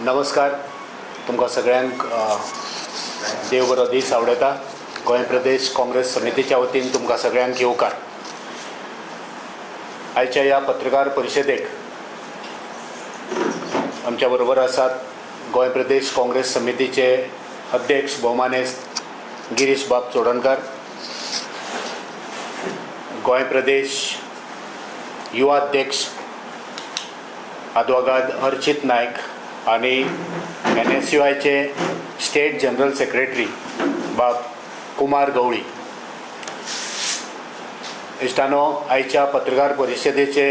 नमस्कार, तुमकां सगळ्यांक देव बरो दीस आवडयता. गोंय प्रदेश काँग्रेस समितीच्या वतीन तुमकां सगळ्यांक येवकार. आयच्या ह्या पत्रकार परिशदेक आमच्या बरोबर आसात गोंय प्रदेश काँग्रेस समितीचे अध्यक्ष भोवमानेस्त गिरीश बाब चोडणकार, गोंय प्रदेश युवा अध्यक्ष आदवोगाद अर्चित नायक आनी NSUIचे स्टेट जनरल सेक्रेटरी बाब कुमार गवळी. इश्टानो, आयच्या पत्रकार परिशदेचे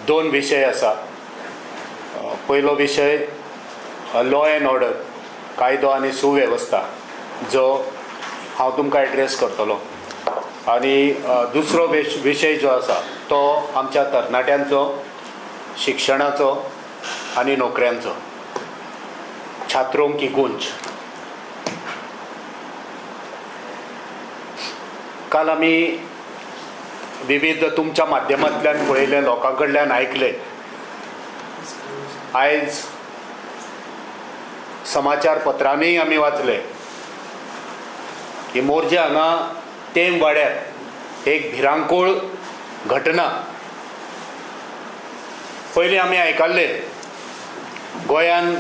दोन विशय आसा. पयलो विशय लॉ एंड ऑर्डर, कायदो आनी सुवेवस्था, जो हांव तुमकां एड्रेस करतलो, आनी दुसरो विशय जो आसा तो आमच्या तरणाट्यांचो, शिक्षणाचो आनी नोकऱ्यांचो, छात्रों की गुंज. काल आमी विविध तुमच्या माध्यमांतल्यान पळयलें, लोकां कडल्यान आयकलें. आयज समाचार पत्रांनीय आमी वाचलें की मोरजे हांगा तेम वाड्यार एक भिरांकूळ घटना. पयलीं आमी आयकल्लें गोंयान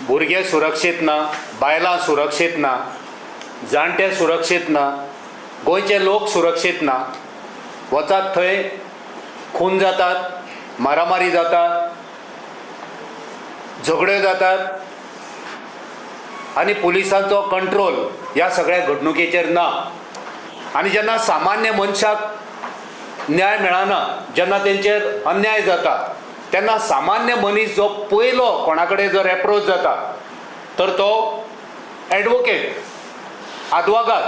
भुरगे सुरक्षीत ना, बायलां सुरक्षीत ना, जाणटे सुरक्षीत ना, गोंयचे लोक सुरक्षीत ना. वचात थंय खून जातात, मारामारी जातात, झगड्यो जातात आनी पुलिसांचो कंट्रोल ह्या सगळ्या घडणुकेचेर ना. आनी जेन्ना सामान्य मनशाक न्याय मेळना, जेन्ना तेंचेर अन्याय जाता, तेन्ना सामान्य मनीस जो पयलो कोणा कडेन जर एप्रोच जाता तर तो एडवोकेट, आदवोगाद.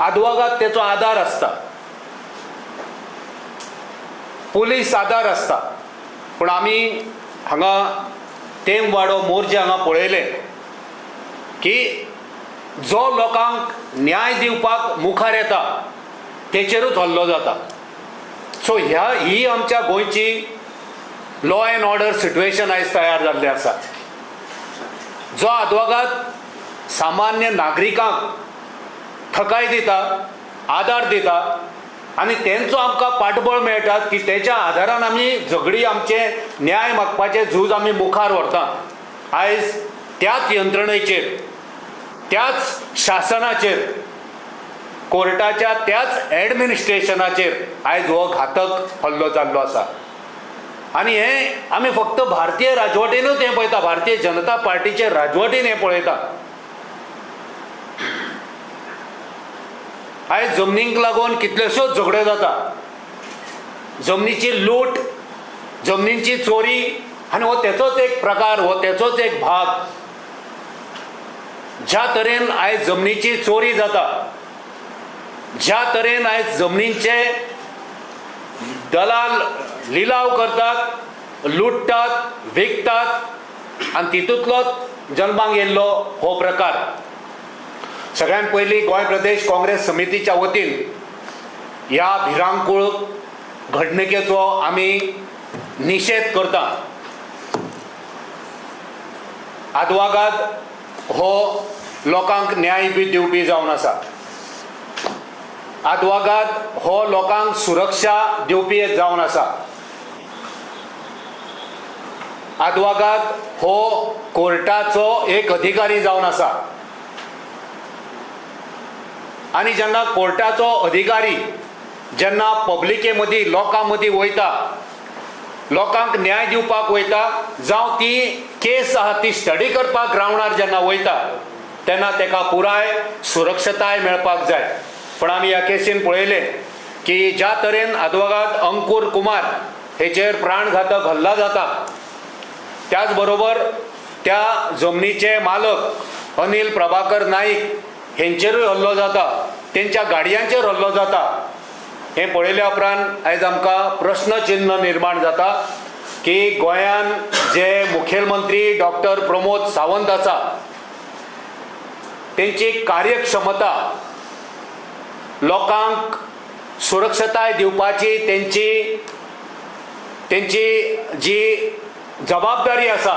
आदवोगाद तेचो आदार आसता, पुलीस आदार आसता. पूण आमी हांगा तेमवाडो मोरजे हांगा पळयलें की जो लोकांक न्याय दिवपाक मुखार येता तेचेरूच हल्लो जाता. सो ही आमच्या गोंयची लॉ एंड ऑर्डर सिट्युएशन आयज तयार जाल्लें आसा. जो आदवोगाद सामान्य नागरिकांक थकाय दिता, आदार दिता आनी तेंचो आमकां पाठबळ मेळटा की तेच्या आदारान आमी झगडी, आमचें न्याय मागपाचें झूज आमी मुखार व्हरता. आयज त्याच यंत्रणेचेर, त्याच शासनाचेर, कोर्टाच्या त्याच एडमिनिस्ट्रेशनाचेर आयज हो घातक हल्लो जाल्लो आसा. आनी हें आमी फक्त भारतीय राजवटीनूच हें पळयता, भारतीय जनता पार्टीचे राजवटीन हें पळयता. आयज जमनींक लागून कितल्योश्योच झगड्यो जाता, जमनीची लूट, जमनींची चोरी, आनी हो तेचोच एक प्रकार, हो तेचोच एक भाग. ज्या तरेन आयज जमनीची चोरी जाता, ज्या तरेन आयज जमनींचे दलाल लिलाव करतात, लुट्टात, विकतात आनी तितूंतलोच जल्माक येयल्लो हो प्रकार. सगळ्यात पयलीं गोंय प्रदेश काँग्रेस समितीच्या वतीन ह्या भिरांकूळ घडणुकेचो आमी निशेध करता. आदवोगाद हो लोकांक न्याय बी दिवपी जावन आसा, आदवोगाद हो लोकांक सुरक्षा दिवपी जावन आसा, आदवोगाद हो कोर्टाचो एक अधिकारी जावन आसा. आनी जेन्ना कोर्टाचो अधिकारी जेन्ना पब्लिके मदीं, लोकां मदीं वयता, लोकांक न्याय दिवपाक वयता, जावं ती केस आहा ती स्टडी करपाक ग्रावंडार जेन्ना वयता तेन्ना तेका पुराय सुरक्षताय मेळपाक जाय. पूण आमी ह्या केसीन पळयलें की ज्या तरेन आदवोगाद अंकूर कुमार हेचेर प्राणघातक हल्ला जाता, त्याच बरोबर त्या जमनीचे मालक अनिल प्रभाकर नाईक हेंचेरूय हल्लो जाता, तेंच्या गाडयांचेर हल्लो जाता. हें पळयल्या उपरांत आयज आमकां प्रश्नचिन्न निर्माण जाता की गोंयान जे मुखेलमंत्री डॉक्टर प्रमोद सावंत आसा तेंची कार्यक्षमता, लोकांक सुरक्षताय दिवपाची तेंची जी जबाबदारी आसा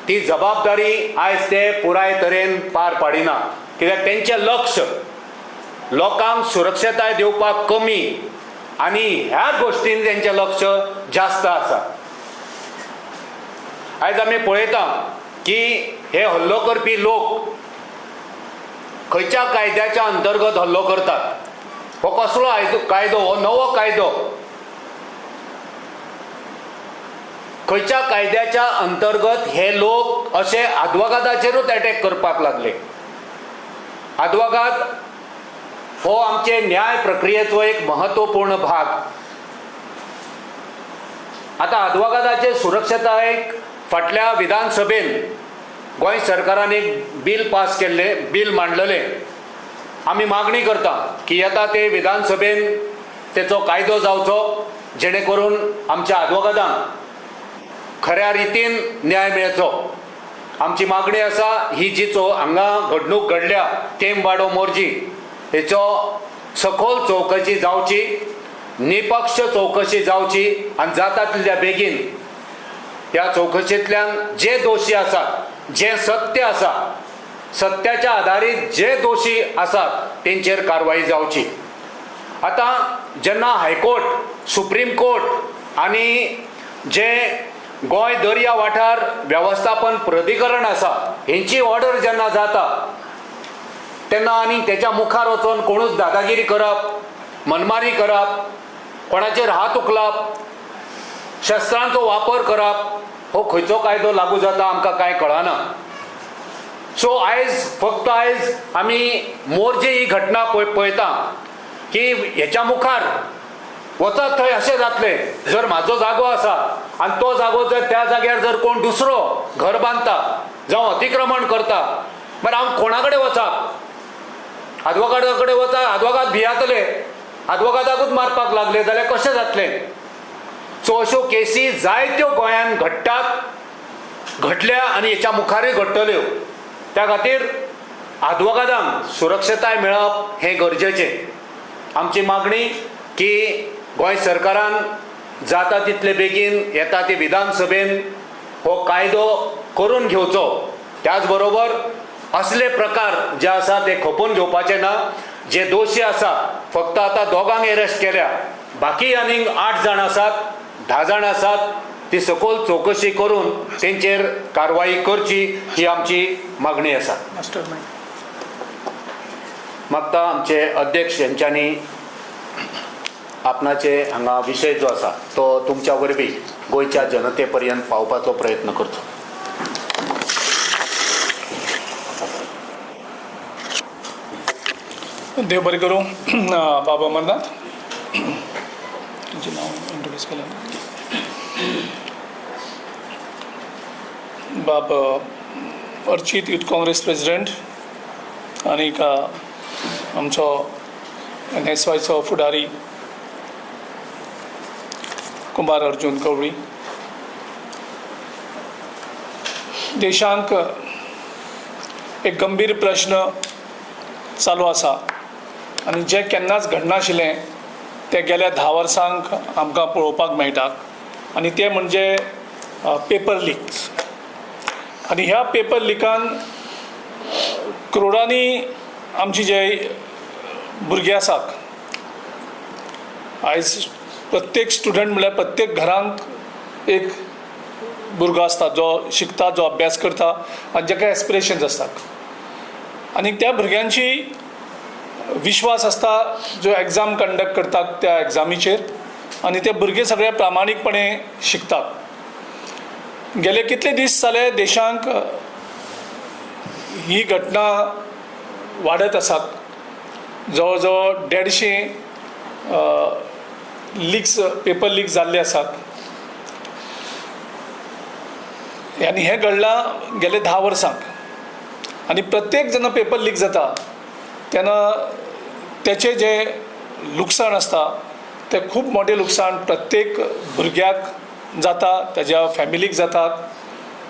ती जबाबदारी आयज ते पुराय तरेन पार पाडिना, कित्याक तेंचें लक्ष लोकांक सुरक्षताय दिवपाक कमी आनी ह्या गोश्टीन तेंचें लक्ष जास्त आसा. आयज आमी पळयता की हे हल्लो करपी लोक खंयच्या कायद्याच्या अंतर्गत हल्लो करतात. हो कसलो कायदो, हो नवो कायदो खंयच्या कायद्याच्या अंतर्गत हे लोक अशे आदवोगादाचेरूच एटॅक करपाक लागले. आदवोगाद हो आमचे न्याय प्रक्रियेचो एक महत्वपूर्ण भाग. आतां आदवोगादाचे सुरक्षतायेक फाटल्या विधानसभेन गोंय सरकारान एक बील पास केल्लें, बील मांडलेलें. आमी मागणी करता की येता ते विधानसभेन तेचो कायदो जावचो, जेणे करून आमच्या आदवोगादांक खऱ्या रितीन न्याय मेळचो. आमची मागणी आसा ही जी हांगा घडणूक घडल्या तेमवाडो मोरजी हेचो सखोल चवकशी जावची, निपक्ष चवकशी जावची आनी जाता तितल्या बेगीन ह्या चवकशेंतल्यान जे दोशी आसात, जे सत्य आसा, सत्याच्या आदारीत जे दोशी आसात तेंचेर कारवाई जावची. आतां जेन्ना हायकोर्ट, सुप्रीम कोर्ट आनी जे गोंय दर्या वाठार वेवस्थापन प्राधिकरण आसा हेंची ऑर्डर जेन्ना जाता तेन्ना आनी तेच्या मुखार वचोन कोणूच दादागिरी करप, मनमानी करप, कोणाचेर हात उखलप, शस्त्रांचो वापर करप, हो खंयचो कायदो लागू जाता आमकां कांय कळना. सो आयज फक्त आयज आमी मोरजे ही घटना पळयता की हेच्या मुखार वचत थंय अशें जातलें. जर म्हाजो जागो आसा आनी तो जागो जर त्या जाग्यार जर कोण दुसरो घर बांदता जावं अतिक्रमण करता, मागीर हांव कोणा कडेन वचप? आदवोगादा कडेन वता, आदवोगाद भियातले, आदवोगादाकूच मारपाक लागले जाल्यार कशें जातलें? सो अश्यो केसी जायत्यो गोंयांत घडटात, घडल्या आनी हेच्या मुखारूय घडटल्यो. त्या खातीर आदवोगादांक सुरक्षताय मेळप हें गरजेचें. आमची मागणी की गोंय सरकारान जाता तितले बेगीन येता ते विधानसभेन हो कायदो करून घेवचो. त्याच बरोबर असले प्रकार जे आसा ते खपोवन घेवपाचे ना. जे दोशी आसा, फक्त आतां दोगांक एरेस्ट केल्या, बाकी आनीक 8 जाण आसात, 10 जाण आसात, ती सखोल चवकशी करून तेंचेर कारवाई करची ही आमची मागणी आसा. मागता आमचे अध्यक्ष हेंच्यांनी आपणाचे हांगा विशय जो आसा तो तुमच्या वरवीं गोंयच्या जनते पर्यंत पावपाचो प्रयत्न करचो. देव बरें करूं बाबा अमरनाथ, तुजें नांव इंट्रोड्यूस केलें. बाब अर्चित यूथ काँग्रेस प्रेजिडेंट आनीक आमचो एनएसवायचो फुडारी कुमार अर्जुन गवळी. देशांक एक गंभीर प्रश्न चालू आसा आनी जें केन्नाच घडनाशिल्लें तें गेल्या 10 वर्सांक आमकां पळोवपाक मेळटा आनी तें म्हणजे पेपर लिक्स. आनी ह्या पेपर लिकान करोडांनी आमची जे भुरगे आसात, आयज प्रत्येक स्टुडंट म्हणल्यार प्रत्येक घरांत एक भुरगो आसता जो शिकता, जो अभ्यास करता आनी जाका एस्पिरेशन्स आसतात आनी त्या भुरग्यांची विश्वास आसता जो एग्जाम कंडक्ट करतात त्या एग्जामीचेर आनी ते भुरगे सगळे प्रामाणीकपणे शिकतात. गेले कितले दीस जाले देशांक ही घटना वाडत आसात. जवळ जवळ 150 लिक्स, पेपर लीक जाल्ले आसात आनी हें घडलां गेले 10 वर्सांक. आनी प्रत्येक जेन्ना पेपर लीक जाता तेन्ना तेचें जें लुकसाण आसता तें खूब मोटें लुकसाण प्रत्येक भुरग्याक जाता, तेज्या फॅमिलीक जाता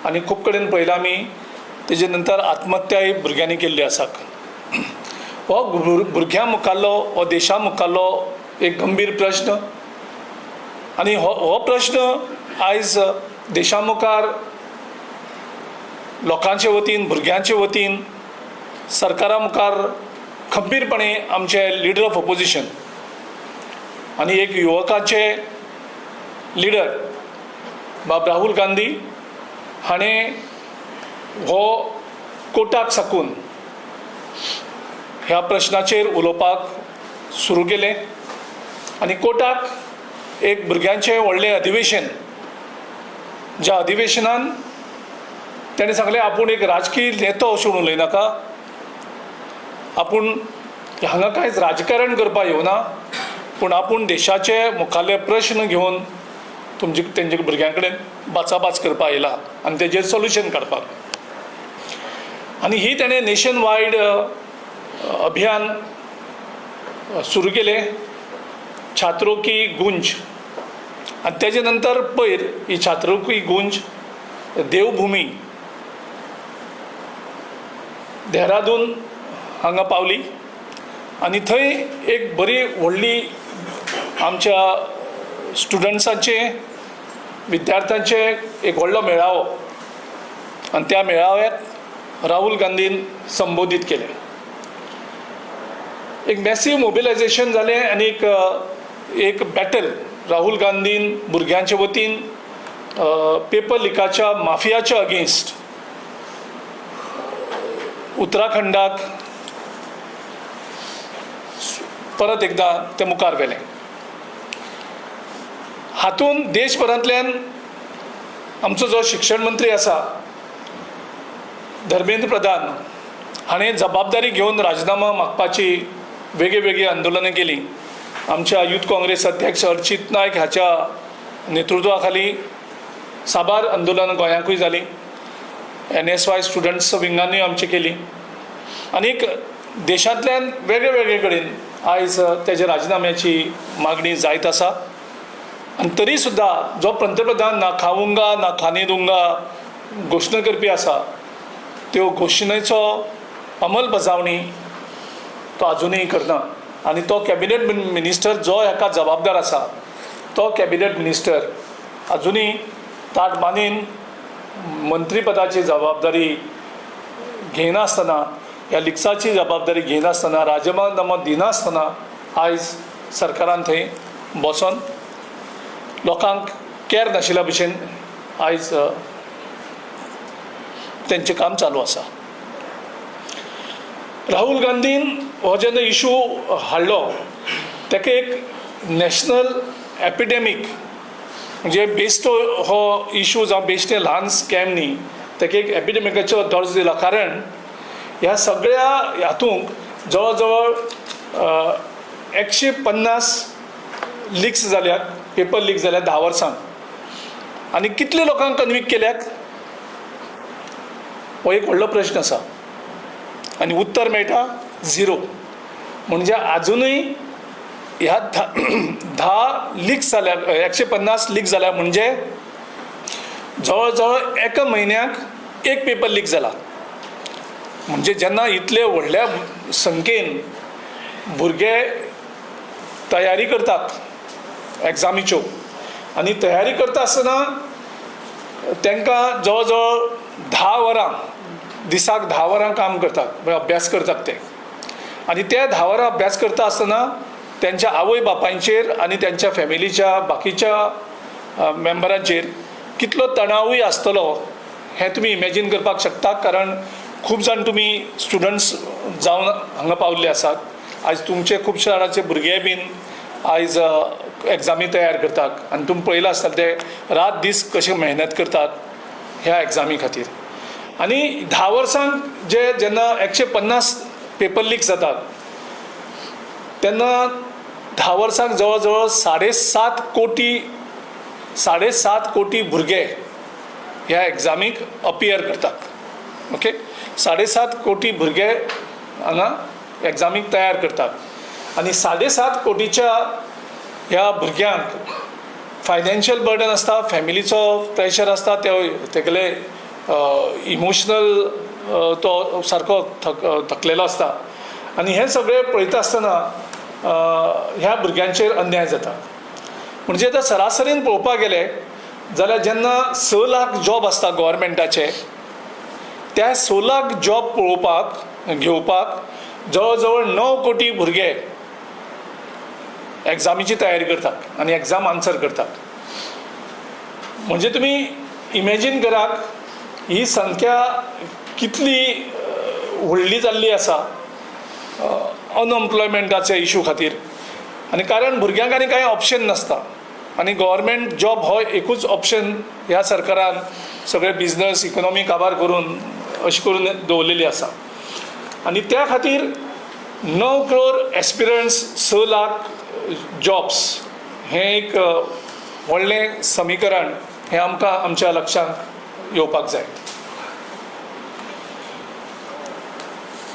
आनी खूब कडेन पळयलां आमी तेजे नंतर आत्महत्याय भुरग्यांनी केल्ली आसात. हो भुरग्यां मुखारलो, हो देशा मुखारलो एक गंभीर प्रश्न आनी हो प्रश्न आयज देशा मुखार लोकांचे वतीन, भुरग्यांचे वतीन सरकारा मुखार खंबीरपणे आमचे लिडर ऑफ ऑपोजिशन आनी एक युवकाचे लिडर बाब राहुल गांधी हाणें हो कोर्टाक साकून ह्या प्रश्नाचेर उलोवपाक सुरू केलें आनी कोर्टाक एक भुरग्यांचें व्हडलें अधिवेशन, ज्या अधिवेशनान तेणें सांगलें आपूण एक राजकीय नेतो अशें म्हणून उलयनाका, आपूण हांगा कांयच राजकारण करपाक येवना, पूण आपूण देशाचे मुखाल्ले प्रश्न घेवन तुमचे तेंच्या भुरग्यां कडेन बाचाबाच करपाक आयला आनी तेजेर सोल्युशन काडपाक. आनी ही तेणें नेशन वायड अभियान सुरू केलें, छात्रों की गुंज. आनी तेजे नंतर पयर ही छात्रों की गुंज देवभुमी देहरादून हांगा पावली आनी थंय एक बरी व्हडली आमच्या स्टुडंट्सांचे, विद्यार्थ्यांचे एक व्हडलो मेळावो आनी त्या मेळाव्याक राहुल गांधीन संबोधीत केलें. एक मॅसीव मोबिलायजेशन जालें आनी एक बॅटल राहुल गांधीन भुरग्यांचे वतीन पेपर लिकाच्या माफियाच्या अगेन्स्ट उत्तराखंडाक परत एकदां ते मुखार व्हेलें. हातूंत देशभरांतल्यान आमचो जो शिक्षण मंत्री आसा धर्मेंद्र प्रधान हाणें जबाबदारी घेवन राजीनामा मागपाची वेगळी वेगळी आंदोलनां केलीं. आमच्या यूथ काँग्रेस अध्यक्ष अर्चित नायक हाच्या नेतृत्वा खाली साबार आंदोलनां गोंयांकूय जालीं, NSY students विंगानूय आमची केली आनीक देशांतल्यान वेगळे वेगळे कडेन आयज तेज्या राजीनाम्याची मागणी जायत आसा. आनी तरी सुद्दां जो पंतप्रधान ना खाऊंगा ना खाने दूंगा घोशणा करपी आसा, त्यो घोशणेचो अंमलबजावणी तो आजुनूय करना आनी तो कॅबिनेट मिनिस्टर जो हेका जबाबदार आसा तो कॅबिनेट मिनिस्टर आजुनूय ताट मानेन मंत्रीपदाची जबाबदारी घेयनासतना, ह्या लिक्साची जबाबदारी घेयनासतना, राजीनामो दिनासतना आयज सरकारान थंय बसोन लोकांक कॅर नाशिल्ल्या भशेन आयज तेंचें काम चालू आसा. राहुल गांधीन हो जेन्ना इशू हाडलो तेका एक नॅशनल एपिडेमीक, म्हणजे बेश्टो हो इशू जावं बेश्टें ल्हान स्कॅम न्ही, तेका एक एपिडेमिकाचो दर्जो दिला. कारण ह्या सगळ्या हातूंत जवळ जवळ 150 लिक्स जाल्यात, पेपर लीक जाल्यात 10 वर्सांक, आनी कितले लोकांक कन्विक्ट केल्यात हो एक व्हडलो प्रश्न आसा आनी उत्तर मेळटा 0. म्हणजे आजुनूय ह्या 10 लिक्स जाल्या, 150 लीक जाल्या, म्हणजे जवळ जवळ एका म्हयन्याक एक पेपर लीक जाला. म्हणजे जेन्ना इतले व्हडल्या संख्येन भुरगे तयारी करतात एग्जामीच्यो आनी तयारी करता आसतना तांकां जवळ जवळ 10 वरां दिसाक 10 वरां काम करतात, म्हणजे अभ्यास करतात ते, आनी ते 10 वरां अभ्यास करता आसतना त्यांच्या आवय बापायचेर आनी त्यांच्या फॅमिलीच्या बाकीच्या मेंबरांचेर कितलो तणावूय आसतलो हें तुमी इमॅजीन करपाक शकता. कारण खूब जाण तुमी स्टुडंट्स जावन हांगा पावल्ले आसात. आयज तुमचे खुबशे जाणांचे भुरगे बीन आयज एग्जामी तयार करतात आनी तुमी पळयलां आसतलें ते रात दीस कशे मेहनत करतात ह्या एग्जामी खातीर. आनी 10 वर्सांक जे जेन्ना 150 पेपर लीक जातात तेन्ना 10 वर्सांक जवळ जवळ 7.5 कोटी भुरगे ह्या एग्जामीक अपियर करतात. ओके, 7.5 कोटी भुरगे हांगा एग्जामीक तयार करतात आनी 7.5 कोटीच्या ह्या भुरग्यांक फायनान्शियल बर्डन आसता, फॅमिलीचो प्रेशर आसता, ते तेगेले इमोशनल तो सारको थकलेलो आसता आनी हें सगळें पळयता आसतना ह्या भुरग्यांचेर अन्याय जाता. म्हणजे आतां सरासरीन पळोवपाक गेले जाल्यार जेन्ना 6 लाख जॉब आसता गव्हर्मेंटाचे, त्या 6 लाख जॉब पळोवपाक घेवपाक जवळ जवळ 9 कोटी भुरगे एग्जामीची तयारी करतात आनी एग्जाम आन्सर करतात. म्हणजे तुमी इमेजीन करात ही संख्या कितली व्हडली जाल्ली आसा अनएम्प्लॉयमेंटाच्या इशू खातीर. आनी कारण भुरग्यांक आनी कांय ऑप्शन नासता आनी गव्हर्मेंट जॉब हो एकूच ऑप्शन ह्या सरकारान सगळे बिजनस इकोनॉमी काबार करून अशें करून दवरलेली आसा. आनी त्या खातीर 9 करोड एस्पिरंट्स 6 लाख जॉब्स हें एक व्हडलें समीकरण हें आमकां आमच्या लक्षांत येवपाक जाय.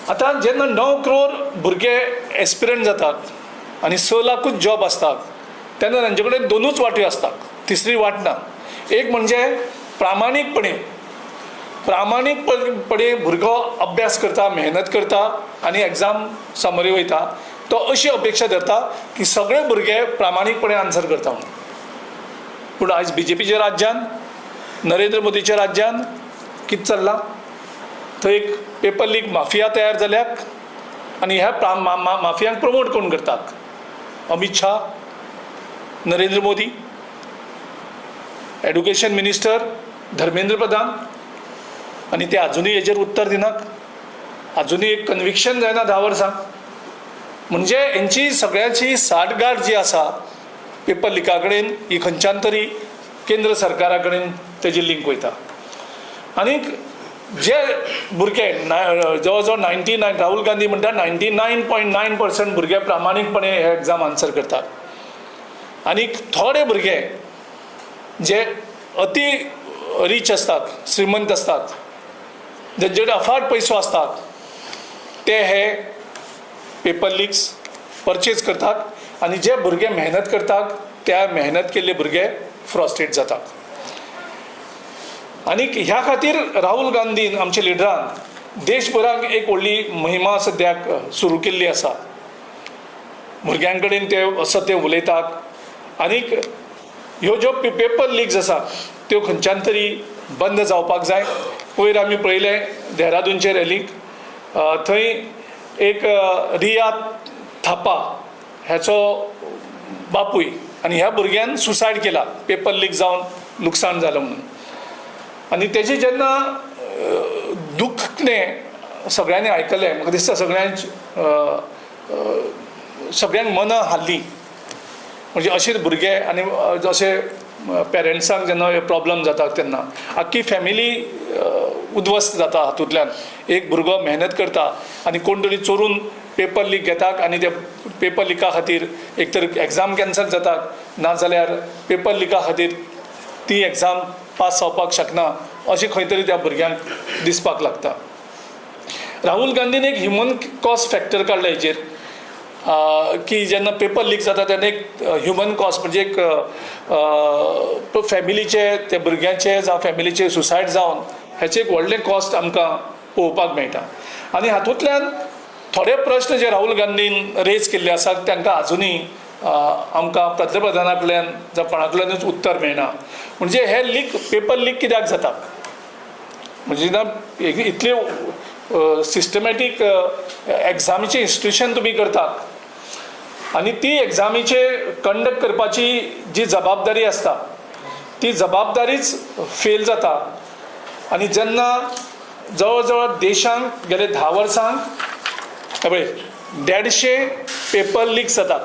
आतां जेन्ना 9 करोड भुरगे एस्पिरंट जातात आनी 6 लाखूच जॉब आसतात तेन्ना तांचे कडेन दोनूच वाट्यो आसतात, तिसरी वाट ना. एक म्हणजे प्रामाणीकपणे प्रामाणीकपणे भुरगो अभ्यास करता, मेहनत करता आनी एग्जाम सामोरे वयता, तो अशी अपेक्षा धरता की सगळे भुरगे प्रामाणीकपणे आन्सर करता म्हणून. पूण आयज बीजेपीच्या राज्यान, नरेंद्र मोदीच्या राज्यान कितें चल्लां, थंय एक पेपर लीक माफिया तयार जाल्याक आनी ह्या माफियांक प्रमोट कोण करतात? Amit Shah, Narendra Modi, education minister Dharmendra Pradhan. आनी ते आजुनूय हेजेर उत्तर दिनात, आजुनूय एक कन्विक्शन जायना 10 वर्सां. म्हणजे हेंची सगळ्यांची साठगांठ जी आसा पेपर लिका कडेन, ही खंयच्यान तरी केंद्र सरकारा कडेन तेजी लिंक वयता. आनीक जे भुरगे जवळ जवळ 99, राहुल गांधी म्हणटा 99.9% भुरगे प्रामाणीकपणे हे एग्जाम आन्सर करतात. आनीक थोडे भुरगे जे अति रीच आसतात, श्रीमंत आसतात, जेंचे कडेन अफाट पयसो आसतात, ते हे पेपर लिक्स परचेज करतात आनी जे भुरगे मेहनत करतात त्या मेहनत केल्ले भुरगे फ्रस्ट्रेट जातात. आनी ह्या खातीर राहुल गांधीन, आमच्या लिडरान, देशभराक एक व्हडली मोहिमा सद्याक सुरू केल्ली आसा. भुरग्यां कडेन ते असो ते उलयतात आनीक ह्यो ज्यो पेपर लिक्स आसा त्यो खंयच्यान तरी बंद जावपाक जाय. पयर आमी पळयलें देहरादूनचे रॅलीक, थंय एक रिया थापा ह्याचो बापूय आनी ह्या भुरग्यान सुसायड केला पेपर लीक जावन लुकसाण जालें म्हणून. आनी तेजें जेन्ना दुखणें सगळ्यांनी आयकलें, म्हाका दिसता सगळ्यांक सगळ्यांक मनां हाल्लीं. म्हणजे अशे भुरगे आनी अशे पेरंट्सांक जेन्ना हे प्रॉब्लम जाता तेन्ना आख्खी फॅमिली उद्ध्वस्त जाता हातूंतल्यान. एक भुरगो मेहनत करता आनी कोण तरी चोरून पेपर लीक घेतात आनी ते पेपर लिका खातीर एक तर एग्जाम कॅन्सल जातात, नाजाल्यार पेपर लिका खातीर ती एग्जाम पास जावपाक शकना अशें खंय तरी त्या भुरग्यांक दिसपाक लागता. राहुल गांधीन एक ह्युमन कॉस्ट फॅक्टर काडला हेजेर, की जेन्ना पेपर लीक जाता तेन्ना एक ह्युमन कॉस्ट म्हणजे एक फॅमिलीचे, त्या भुरग्यांचे जावं फॅमिलीचे सुसायड जावन हेचें एक व्हडलें कॉस्ट आमकां पळोवपाक मेळटा. आनी हातूंतल्यान थोडे प्रश्न जे राहुल गांधीन रेज केल्ले आसात तांकां आजुनूय आमकां पंतप्रधाना कडल्यान जावं कोणा कडल्यानूच उत्तर मेळना. म्हणजे हे लीक, पेपर लीक कित्याक जाता? म्हणजे ना इतले सिस्टमॅटीक एग्जामीचें इन्स्टिट्यूशन तुमी करतात आनी ती एग्जामीचे कंडक्ट करपाची जी जबाबदारी आसता ती जबाबदारीच फेल जाता. आनी जेन्ना जवळ जवळ देशांत गेले 10 वर्सांक पळय 150 पेपर लिक्स जातात,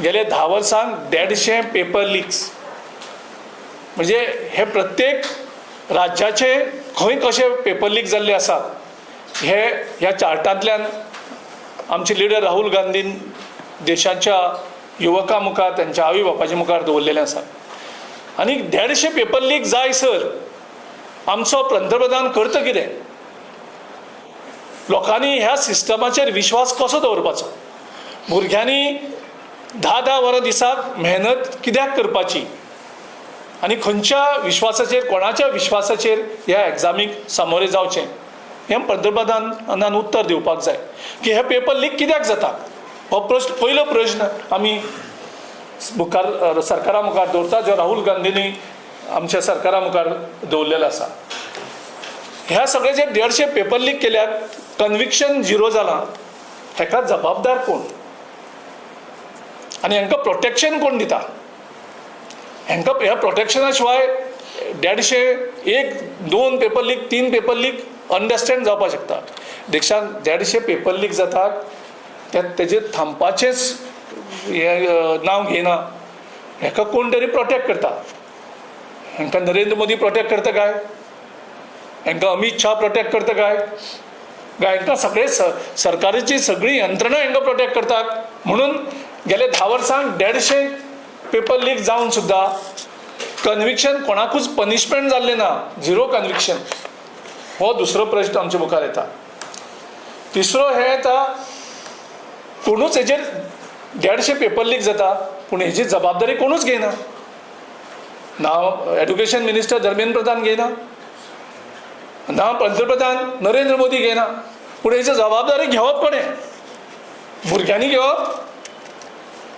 गेले 10 वर्सांक 150 पेपर लिक्स. म्हणजे हे प्रत्येक राज्याचे खंय कशे पेपर लीक जाल्ले आसात हे ह्या चार्टांतल्यान आमचे लिडर राहुल गांधीन देशाच्या युवकां मुखार, तांच्या आवय बापाच्या मुखार दवरलेलें आसा. आनी 150 पेपर लीक जाय सर आमचो पंतप्रधान करता कितें? लोकांनी ह्या सिस्टमाचेर विश्वास कसो दवरपाचो? भुरग्यांनी 10-10 वरां दिसाक मेहनत कित्याक करपाची आनी खंयच्या विश्वासाचेर, कोणाच्या विश्वासाचेर ह्या एग्जामीक सामोरे जावचें हें पंतप्रधानान उत्तर दिवपाक जाय की हे पेपर लीक कित्याक जाता हो प्रश्न, पयलो प्रश्न आमी मुखार सरकारा मुखार दवरता, जो राहुल गांधींनी आमच्या सरकारा मुखार दवरलेलो आसा. ह्या सगळे जे 150 पेपर लीक केल्यात, कन्विक्शन झिरो जालां, हेका जबाबदार कोण आनी हांकां प्रोटेक्शन कोण दिता? हांकां ह्या प्रोटेक्शना शिवाय 150 1 2 paper leak 3 paper leak understand जावपाक शकता. देशांत 150 पेपर लीक जातात त्या तेजेर थांबपाचेंच हें नांव घेयना. हेका कोण तरी प्रोटेक्ट करता. हांकां नरेंद्र मोदी प्रोटेक्ट करता काय? हांकां अमीत शाह प्रोटेक्ट करता काय? काय हांकां सगळे सरकाराची सगळी यंत्रणा हांकां प्रोटेक्ट करतात? म्हणून गेले 10 वर्सांक 150 पेपर लीक जावन सुद्दां कन्विक्शन कोणाकूच पनिशमेंट जाल्लें ना, झिरो कन्विक्शन. हो दुसरो प्रश्न आमच्या मुखार येता. तिसरो हें येता, कोणूच हेजेर 150 पेपर लीक जाता पूण हेजी जबाबदारी कोणूच घेयना. ना एड्युकेशन मिनिस्टर धर्मेंद्र प्रधान घेयना, ना पंतप्रधान नरेंद्र मोदी घेयना. पूण हेची जबाबदारी घेवप कोणें? भुरग्यांनी घेवप,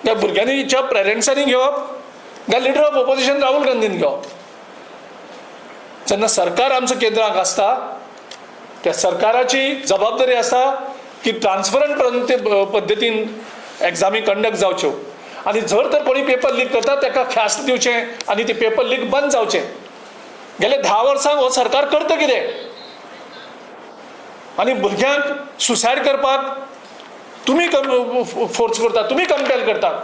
त्या भुरग्यांनीच्या पेरंट्सांनी घेवप, काय लिडर ऑफ ओपोजिशन राहुल गांधीन घेवप? जेन्ना सरकार आमचो केंद्राक आसता त्या सरकाराची जबाबदारी आसता की ट्रान्सपरंट पद्दतीन एग्जामी कंडक्ट जावच्यो आनी जर तर कोणी पेपर लीक करता ताका ख्यास्त दिवचें आनी ती पेपर लीक बंद जावचें. गेले 10 वर्सांक हो सरकार करता कितें? आनी भुरग्यांक सुसायड करपाक तुमी फोर्स करता, तुमी कंपेल करतात.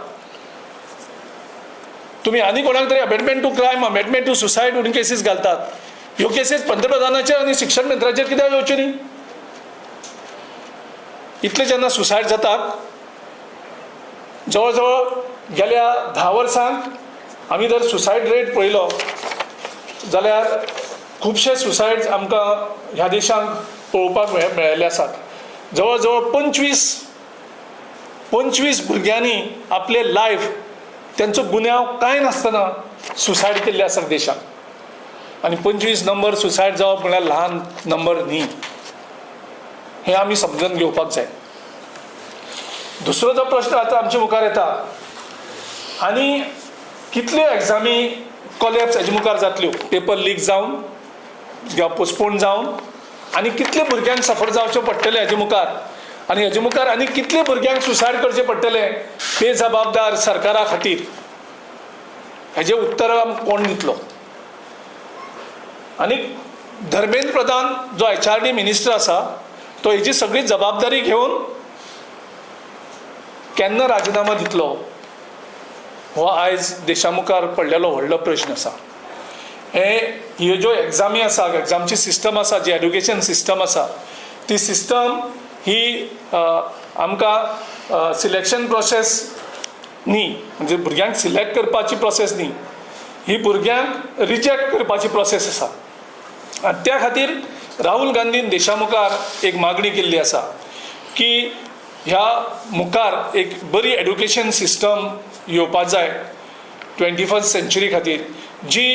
तुमी आनी कोणाक तरी abetment to crime, abetment to suicide म्हणून केसीस घालतात. ह्यो केसीस पंतप्रधानाचेर आनी शिक्षण मंत्र्याचेर कित्याक येवच्यो न्ही? इतले जेन्ना सुसायड जातात, जवळ जवळ गेल्या 10 वर्सांक आमी जर सुसायड रेट पळयलो जाल्यार खुबशे सुसायड आमकां ह्या देशांत पळोवपाक मेळिल्ले आसात. जवळ जवळ 25 भुरग्यांनी आपले लायफ तेंचो गुन्यांव कांय नासतना सुसायड केल्ले आसा देशांत. आनी 25 नंबर सुसायड जावप म्हळ्यार ल्हान नंबर न्ही, हें आमी समजून घेवपाक जाय. दुसरो जो प्रश्न आतां आमच्या मुखार येता, आनी कितल्यो एग्जामी कॉलेप्स हेजे मुखार जातल्यो, पेपर लीक जावन किंवा पोस्टपोन जावन, आनी कितले भुरग्यांक सफर जावचें पडटलें हेजे मुखार, आनी हेजे मुखार आनी कितले भुरग्यांक सुसायड करचें पडटलें बेजबाबदार सरकारा खातीर, हेजें उत्तर आमकां कोण दितलो? आनी धर्मेंद्र प्रधान जो HRD minister आसा तो हेजी सगळी जबाबदारी घेवन केन्ना राजिनामा दितलो, हो आयज देशा मुखार पडलेलो व्हडलो प्रश्न आसा. हे ह्यो ज्यो एग्जामी आसा, एग्जामची सिस्टम आसा, जी एड्युकेशन सिस्टम आसा, ती सिस्टम ही आमकां सिलेक्शन प्रोसेस न्ही, म्हणजे भुरग्यांक सिलेक्ट करपाची प्रोसेस न्ही, ही भुरग्यांक रिजेक्ट करपाची प्रोसेस आसा. आनी त्या खातीर राहुल गांधीन देशा मुखार एक मागणी केल्ली आसा की ह्या मुखार एक बरी एड्युकेशन सिस्टम येवपा जाय 21st century खातीर, जी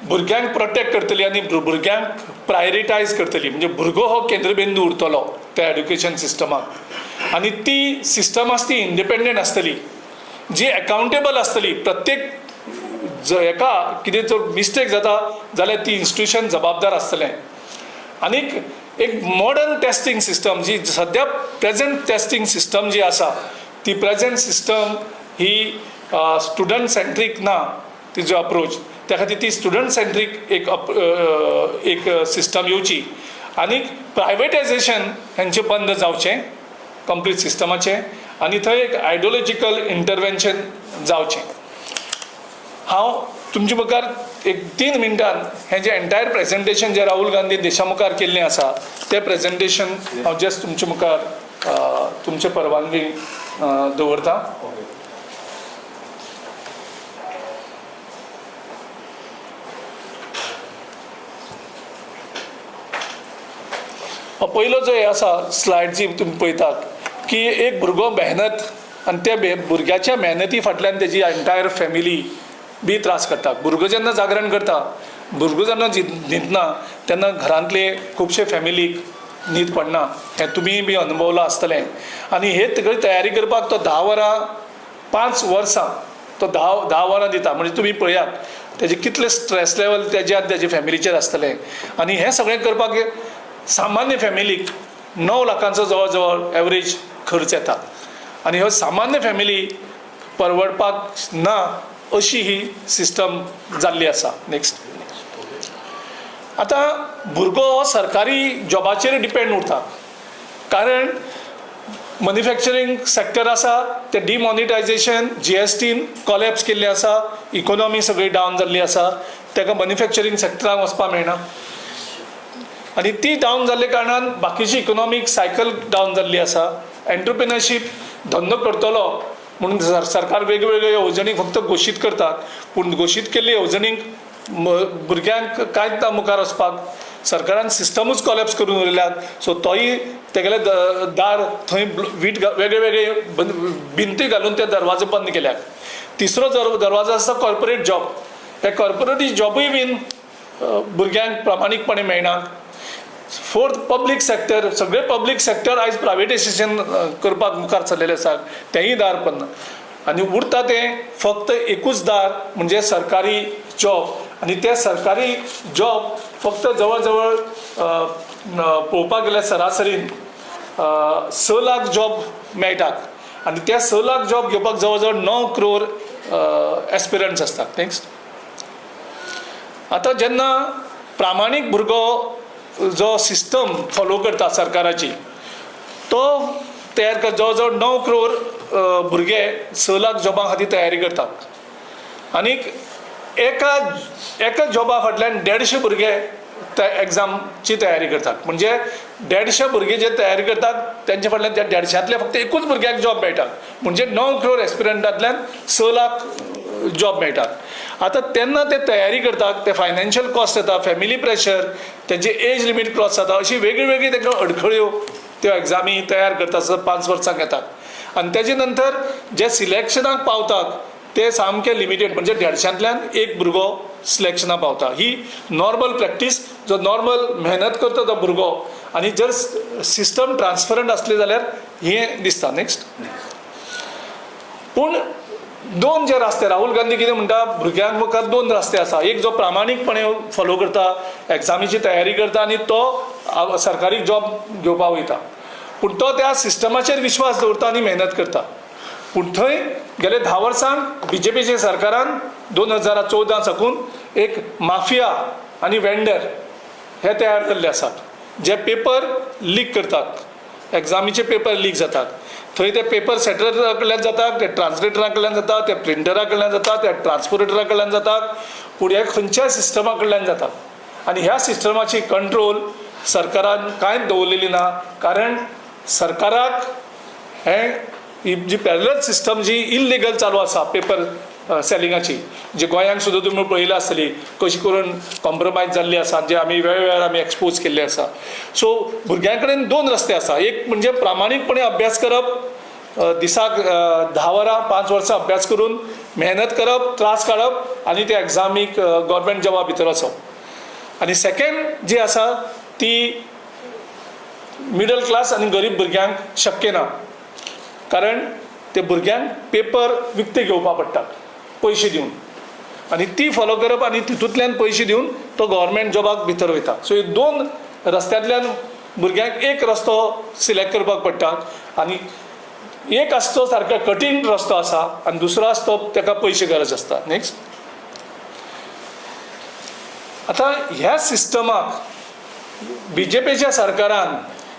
भुरग्यांक प्रोटेक्ट करतली आनी भुरग्यांक प्रायोरिटायज करतली. म्हणजे भुरगो हो केंद्रबिंदू उरतलो त्या एड्युकेशन सिस्टमाक, आनी ती सिस्टम आसा ती इंडिपेंडंट आसतली, जी एकाउंटेबल आसतली. प्रत्येक एका कितें जर मिस्टेक जाता जाल्यार ती इन्स्टिट्यूशन जबाबदार आसतलें. आनीक एक मॉडर्न टेस्टिंग सिस्टम, जी सद्या प्रेजेंट टेस्टिंग सिस्टम जी आसा ती प्रेजेंट सिस्टम ही स्टुडंट सेंट्रीक ना तिजो अप्रोच, त्या खातीर ती स्टुडंट सेंट्रीक एक सिस्टम येवची. आनीक प्रायवेटायजेशन हेंचें बंद जावचें कंप्लीट सिस्टमाचें, आनी थंय एक आयडियोलॉजिकल इंटरवेन्शन जावचें. हांव तुमचे मुखार एक 3 मिनटान हें जें एंटायर प्रेजेंटेशन जें राहुल गांधी देशा मुखार केल्लें आसा तें प्रेजेंटेशन हांव जस्ट तुमचे मुखार तुमचे परवानगी दवरता. पयलो जो हे आसा स्लायड जी तुमी पळयतात की एक भुरगो मेहनत, आनी त्या भुरग्याच्या मेहनती फाटल्यान तेजी एंटायर फॅमिली बी त्रास काडटा. भुरगो जेन्ना जागरण करता, भुरगो जेन्ना न्हिदना तेन्ना घरांतले खुबशे फॅमिलीक न्हीद पडना, हें तुमी बी अनुभवलां आसतलें. आनी हे सगळी तयारी करपाक तो 10 वरां 5 वर्सां तो 10 वरां दिता. म्हणजे तुमी पळयात तेजे कितले स्ट्रेस लेवल तेजे आनी तेजे फॅमिलीचेर आसतलें. आनी हें सगळें करपाक सामान्य फॅमिलीक 9 लाखांचो जवळ जवळ एवरेज खर्च येता आनी ह्यो सामान्य फॅमिली परवडपाक ना अशी ही सिस्टम जाल्ली आसा. नेक्स्ट. आतां भुरगो हो सरकारी जॉबाचेर डिपेंड उरता, कारण मॅन्युफॅक्चरींग सेक्टर आसा ते डिमॉनिटायजेशन GSTन कॉलेप्स केल्लें आसा, इकोनॉमी सगळी डावन जाल्ली आसा, ताका मॅन्युफॅक्चरींग सेक्टराक वचपाक मेळना आनी ती डावन जाल्ले कारणान बाकीची इकोनॉमीक सायकल डावन जाल्ली आसा. एंटरप्रिनरशीप धंदो करतलो म्हणून सरकार वेगवेगळ्यो येवजणी फक्त घोशीत करतात, पूण घोशीत केल्ले येवजणींक भुरग्यांक कांयच ना मुखार वचपाक. सरकारान सिस्टमूच कॉलेप्स करून उरल्यात. सो तोय तेगेले दार थंय वीट वेगळे वेगळे भिंती घालून ते दरवाजे बंद केल्यात. तिसरो दरवाजो आसा कॉर्पोरेट जॉब. हे कॉर्पोरेट जॉबूय बीन भुरग्यांक प्रामाणीकपणे मेळना. Fourth, public sector. सगळे पब्लीक सेक्टर आयज प्रायवेटायजेशन करपाक मुखार सरलेले आसात, तेंय दार बंद. आनी उरता तें फक्त एकूच दार म्हणजे सरकारी जॉब. आनी ते सरकारी जॉब फक्त जवळ जवळ पळोवपाक गेल्यार सरासरीन 6 लाख जॉब मेळटात आनी ते 6 लाख जॉब घेवपाक जवळ जवळ 9 क्रोर एस्पिरंट्स आसतात. नेक्स्ट. आतां जेन्ना प्रामाणीक भुरगो जो सिस्टम फॉलो करता सरकाराची तो तयार कर, जवळ जवळ 9 क्रोर भुरगे 6 लाख जॉबां खातीर तयारी करतात आनीक एका एका जॉबा फाटल्यान 150 भुरगे त्या एग्जामची तयारी करतात. म्हणजे 150 भुरगे जे तयारी करतात तेंच्या फाटल्यान त्या 150तले फक्त एकूच भुरग्याक जॉब मेळटा, म्हणजे 9 क्रोर एस्पिरंटांतल्यान 6 लाख जॉब मेळटात. आतां तेन्ना ते तयारी करतात, ते फायनान्शियल कॉस्ट येता, फॅमिली प्रेशर, तेंचे एज लिमीट क्रॉस जाता, अशी वेगळी वेगळी तांकां अडखळ्यो त्यो एग्जामी तयार करता आसतना 5 वर्सांक येतात. आनी तेजे नंतर जे सिलेक्शनाक पावतात ते सामके लिमिटेड, म्हणजे 150तल्यान एक भुरगो सिलेक्शनाक पावता. ही नॉर्मल प्रॅक्टीस, जो नॉर्मल मेहनत करता तो भुरगो, आनी जर सिस्टम ट्रान्सपरंट आसली जाल्यार हें दिसता. नेक्स्ट. पूण दोन जे रस्ते, राहुल गांधी कितें म्हणटा, भुरग्यांक मुखार 2 रस्ते आसा. एक जो प्रामाणीकपणे फॉलो करता, एग्जामीची तयारी करता आनी तो सरकारी जॉब घेवपाक वयता, पूण तो त्या सिस्टमाचेर विश्वास दवरता आनी मेहनत करता. पूण थंय गेले 10 वर्सांक BJPच्या सरकारान 2014 साकून एक माफिया आनी वेंडर हे तयार जाल्ले आसात, जे पेपर लीक करतात, एग्जामीचे पेपर लीक जातात. थंय ते पेपर सेटरा कडल्यान जातात, ते ट्रान्सलेटरा कडल्यान जातात, ते प्रिंटरा कडल्यान जातात, त्या ट्रान्सपोर्टरा कडल्यान जातात, पूण हे खंयच्याय सिस्टमा कडल्यान जातात. आनी ह्या सिस्टमाची कंट्रोल सरकारान कांयच दवरलेली ना, कारण सरकाराक हें ही जी पॅरलल सिस्टम जी इल्लिगल चालू आसा पेपर सेलिंगाची, जे गोंयांक सुद्दां तुमी पळयला आसतली कशी करून कॉम्प्रोमायज जाल्ली आसा, जे आमी वेळवेळार आमी एक्सपोज केल्ले आसा. सो भुरग्यां कडेन 2 रस्ते आसा. एक म्हणजे प्रामाणीकपणे अभ्यास करप, दिसाक 10 वरां 5 वर्सां अभ्यास करून मेहनत करप, त्रास काडप आनी त्या एग्जामीक गव्हर्मेंट जॉबा भितर वचप. आनी सेकेंड जी आसा ती मिडल क्लास आनी गरीब भुरग्यांक शक्य ना, कारण ते भुरग्यांक पेपर विकते घेवपा पडटात पयशे दिवन, आनी ती फॉलो करप आनी तितूंतल्यान पयशे दिवन तो गव्हर्मेंट जॉबाक भितर वयता. सो हे 2 रस्त्यांतल्यान भुरग्यांक एक रस्तो सिलेक्ट करपाक पडटा, आनी एक आसा तो सारको कठीण रस्तो आसा आनी दुसरो आसा तो ताका पयशे गरज आसता. नेक्स्ट. आतां ह्या सिस्टमाक BJPच्या सरकारान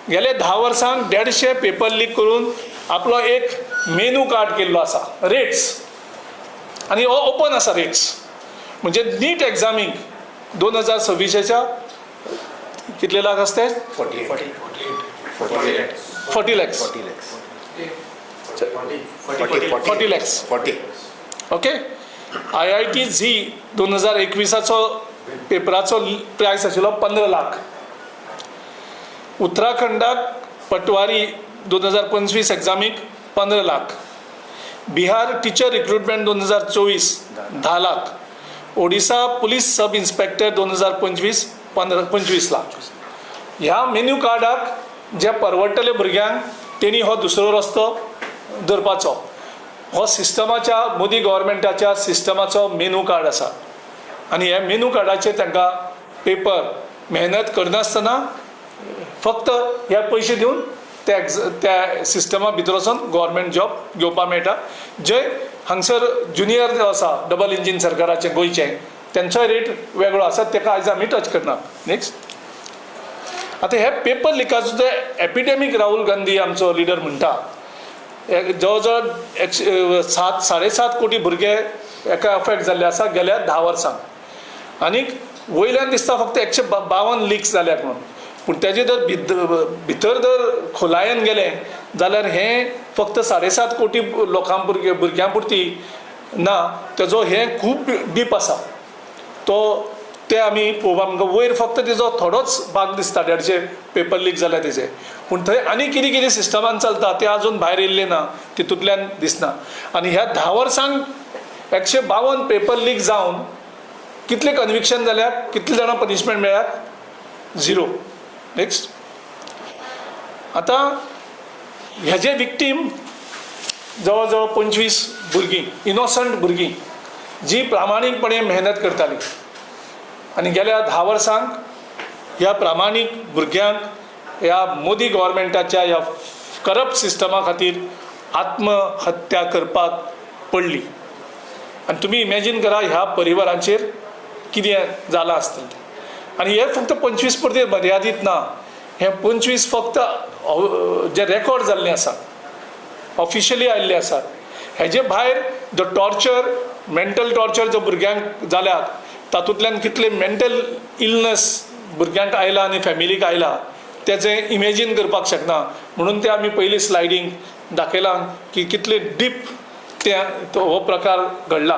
गेले 10 वर्सांक 150 पेपर लीक करून आपलो एक मेनू कार्ड केल्लो आसा, रेट्स, आनी हो ओपन आसा रेट्स. म्हणजे नीट एग्जामीक 2026 कितले लाख आसते? 40 lakhs. 40 lakhs. 40. Okay. IIT JEE 2021 पेपराचो प्रायस आशिल्लो 15 लाख. उत्तराखंडाक पटवारी 2025 एग्जामीक 15 lakh. Bihar teacher recruitment 2024 10 lakh. Odisha police sub inspector 2025 25 lakh. ह्या मेन्यू कार्डाक जे परवडटले भुरग्यांक तेणी हो दुसरो रस्तो धरपाचो. हो सिस्टमाच्या, मोदी गव्हर्मेंटाच्या सिस्टमाचो मेनू कार्ड आसा आनी ह्या मेनू कार्डाचेर तांकां पेपर मेहनत करनासतना फक्त हे पयशे दिवन त्या सिस्टमा भितर वचोन गव्हर्मेंट जॉब घेवपाक मेळटा. जे हांगसर ज्युनियर जो आसा डबल इंजीन सरकाराचें गोंयचें, तेंचोय रेट वेगळो आसा, ताका आयज आमी टच करना. नेक्स्ट. आतां हे पेपर लिकाचो जे एपिडेमीक राहुल गांधी आमचो लिडर म्हणटा, जवळ जवळ 107 7.5 कोटी भुरगे हेका अफेक्ट जाल्ले आसा गेल्या 10 वर्सांक. आनीक वयल्यान दिसता फक्त 152 लिक्स जाल्यात म्हणून, पूण तेजे जर भितर जर खोलायेन गेले जाल्यार हें फक्त 7.5 कोटी लोकां भुरग्यां पुरती ना, तेजो हें खूब डीप आसा. तो ते आमी पळोवपाक आमकां वयर फक्त तेजो थोडोच भाग दिसता, 150 पेपर लीक जाल्या तेजे, पूण थंय आनी कितें कितें सिस्टमान चलता तें आजून भायर येयल्लें ना, तितूंतल्यान दिसना. आनी ह्या 10 वर्सांक 152 पेपर लीक जावन कितले कन्विक्शन जाल्यात, कितले जाणां पनिशमेंट मेळ्ळ्यात? 0. नेक्स्ट. आतां हेजे विक्टीम जवळ जवळ 25 भुरगीं, इनोसंट भुरगीं जी प्रामाणीकपणे मेहनत करतालीं आनी गेल्या 10 वर्सांक ह्या प्रामाणीक भुरग्यांक ह्या मोदी गव्हर्मेंटाच्या ह्या करप्ट सिस्टमा खातीर आत्महत्या करपाक पडली. आनी तुमी इमॅजीन करा ह्या परिवारांचेर कितें जालां आसतलें तें. आनी हे फक्त 25 पुरते मर्यादीत ना, हे 25 फक्त जे रेकॉर्ड जाल्ले आसा, ऑफिशियली आयिल्ले आसात. हेजे भायर जो टॉर्चर, मेंटल टॉर्चर जो भुरग्यांक जाल्यात, तातूंतल्यान कितले मेंटल इलनस भुरग्यांक आयला आनी फॅमिलीक आयला तेजें इमेजीन करपाक शकना. म्हणून ते आमी पयली स्लायडींग दाखयलां की कितले डीप ते हो प्रकार घडला.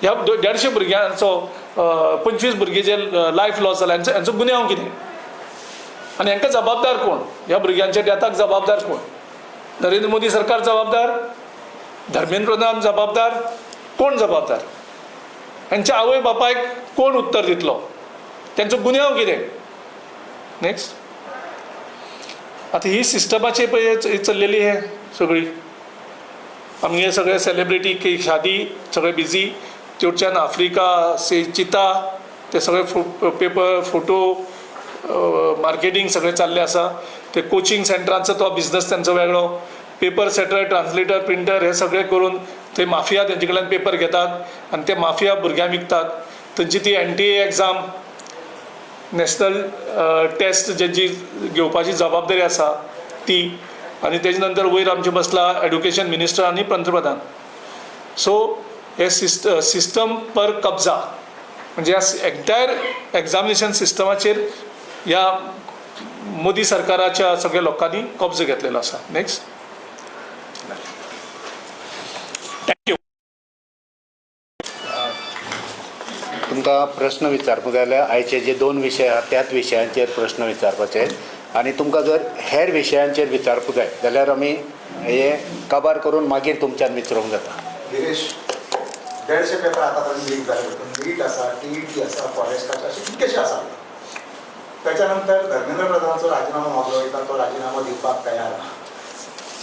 ह्या 150 भुरग्यांचो, 25 भुरगे जे लायफ लॉस जाला, हेंचो गुन्यांव कितें आनी हांकां जबाबदार कोण? ह्या भुरग्यांच्या डेथाक जबाबदार कोण? नरेंद्र मोदी सरकार जबाबदार? धर्मेंद्र प्रधान जबाबदार? कोण जबाबदार? हेंच्या आवय बापायक कोण उत्तर दितलो? तेंचो गुन्यांव कितें? नेक्स्ट. आतां ही सिस्टमाची पळय चल्लेली हे सगळी आमगे सगळे सेलिब्रिटी की शादी सगळे बिजी, तेवटेच्यान आफ्रिका से चिता ते सगळे पेपर फोटो मार्केटींग सगळें चाललें आसा. ते कोचिंग सेंटरांचो तो बिजनस तेंचो वेगळो, पेपर सेटर, ट्रान्सलेटर, प्रिंटर हे सगळे करून ते माफिया तेंचे कडल्यान पेपर घेतात आनी ते माफिया भुरग्यांक विकतात. तेंची ती NTA exam, national test जेची घेवपाची जबाबदारी आसा ती, आनी तेजे नंतर वयर आमचें बसला एड्युकेशन मिनिस्टर आनी पंतप्रधान. सो हे सिस्टम पर कब्जा, म्हणजे ह्या एंटायर एग्जामिनेशन सिस्टमाचेर ह्या मोदी सरकाराच्या सगळ्या लोकांनी कब्जो घेतलेलो आसा. नेक्स्ट. Thank you. तुमकां प्रश्न विचारपाक जाल्यार आयचे जे 2 विशय आहात त्याच विशयांचेर प्रश्न विचारपाचे, आनी तुमकां जर हेर विशयांचेर विचारपाक जाय जाल्यार आमी हे काबार करून मागीर तुमच्यान विचारूंक जाता. गिरीश, 150 पेपर आतां लीक जाले, नीट आसा, TET आसा, फॉरेस्टाचे अशे कितकेशे आसा. त्याच्यानंतर धर्मेंद्र प्रधानाचो राजीनामो मागलो वयता, तो राजीनामो दिवपाक तयार ना.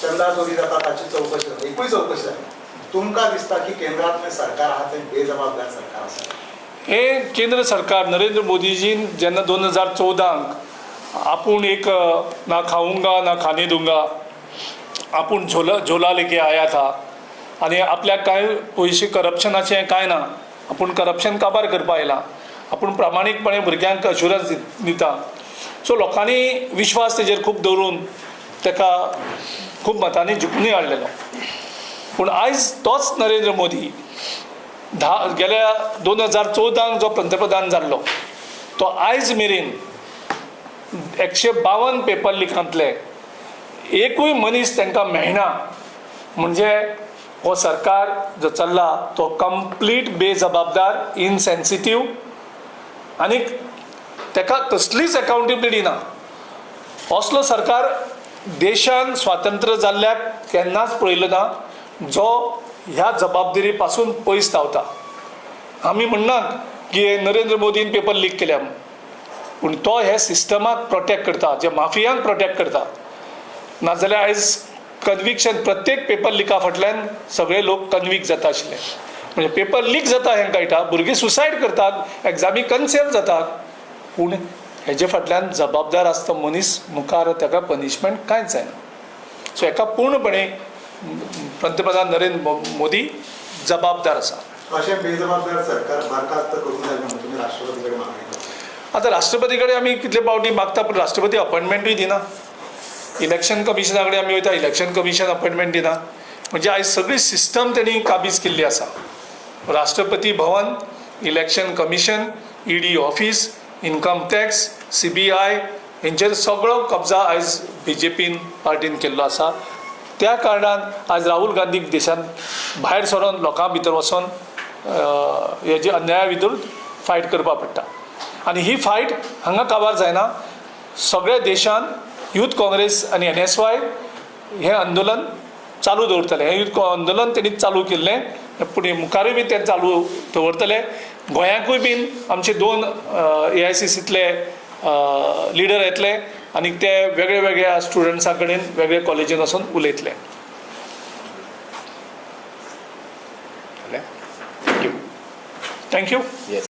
चंदा चोरी जाता ताची चवकशी जाता, एकूय चवकशी जायना. तुमकां दिसता की केंद्रांतलें सरकार आहा तें बेजबाबदार सरकार आसा? हे केंद्र सरकार नरेंद्र मोदीजीन जेन्ना 2014 आपूण एक ना खाऊंगा ना खाने दूंगा, आपूण झोला झोला लेके आया था आनी आपल्याक कांय पयशे करप्शनाचें कांय ना, आपूण करप्शन काबार करपा आयला, आपूण प्रामाणीकपणे भुरग्यांक अश्युरन्स दिता. सो लोकांनी विश्वास तेजेर खूब दवरून तेका खूब मतांनी जिखूनय हाडलेलो. पूण आयज तोच नरेंद्र मोदी गेल्या 2014 जो पंतप्रधान जाल्लो तो आयज मेरेन 152 पेपर लिकांतले एकूय मनीस तांकां मेळना. म्हणजे हो सरकार जो चल्ला तो कंप्लीट बेजबाबदार, इनसेन्सिटीव आनी ताका कसलीच एकाउंटेबिलिटी ना. असलो सरकार देशान स्वातंत्र्य जाल्ल्याक केन्नाच पळयलो ना, जो ह्या जबाबदारी पासून पयस धांवता. आमी म्हणना की नरेंद्र मोदीन पेपर लीक केल्या, पूण तो हे सिस्टमाक प्रोटेक्ट करता, जे माफियांक प्रोटेक्ट करता. नाजाल्यार आयज कन्विक्शन प्रत्येक पेपर लिका फाटल्यान सगळे लोक कन्विक्ट जाता आशिल्ले. म्हणजे पेपर लीक जाता हें कळटा, भुरगीं सुसायड करतात, एग्जामी कन्सेल जातात, पूण हेजे फाटल्यान जबाबदार आसता मनीस मुखार ताका पनिशमेंट कांयच जायना. सो हेका पूर्णपणे पंतप्रधान नरेंद्र मोदी जबाबदार आसा. अशें बेजबाबदार सरकार बरखास्त करूंक जाय म्हणून तुमी राष्ट्रपती कडेन मागणी करता. आतां राष्ट्रपती कडेन आमी कितले फावटी मागता, पूण राष्ट्रपती अपॉयंटमेंटूय दिना. इलेक्शन कमिशना कडेन आमी वयता, इलेक्शन कमिशन अपॉयंटमेंट दिना. म्हणजे आयज सगळी सिस्टम तेणी काबीज केल्ली आसा. Rashtrapati Bhavan, election commission, ED office, income tax, CBI हेंचेर सगळो कब्जा आयज बीजेपीन पार्टीन केल्लो आसा. त्या कारणान आज राहुल गांधीक देशांत भायर सरोन लोकां भितर वचोन हेजे अन्याया विरुद्ध फायट करपाक पडटा. आनी ही फायट हांगा काबार जायना. सगळ्या देशांत यूथ काँग्रेस आनी NSY हें आंदोलन चालू दवरतलें. हें यूथ आंदोलन तेणी चालू केल्लें, पूण मुखारूय बी तें चालू दवरतले. गोंयांकूय बीन आमचे 2 AICCतले लिडर येतले आनी ते वेगळे वेगळ्या स्टुडंट्सां कडेन वेगळे कॉलेजीन वचून उलयतले. Thank you. Thank you. Yes.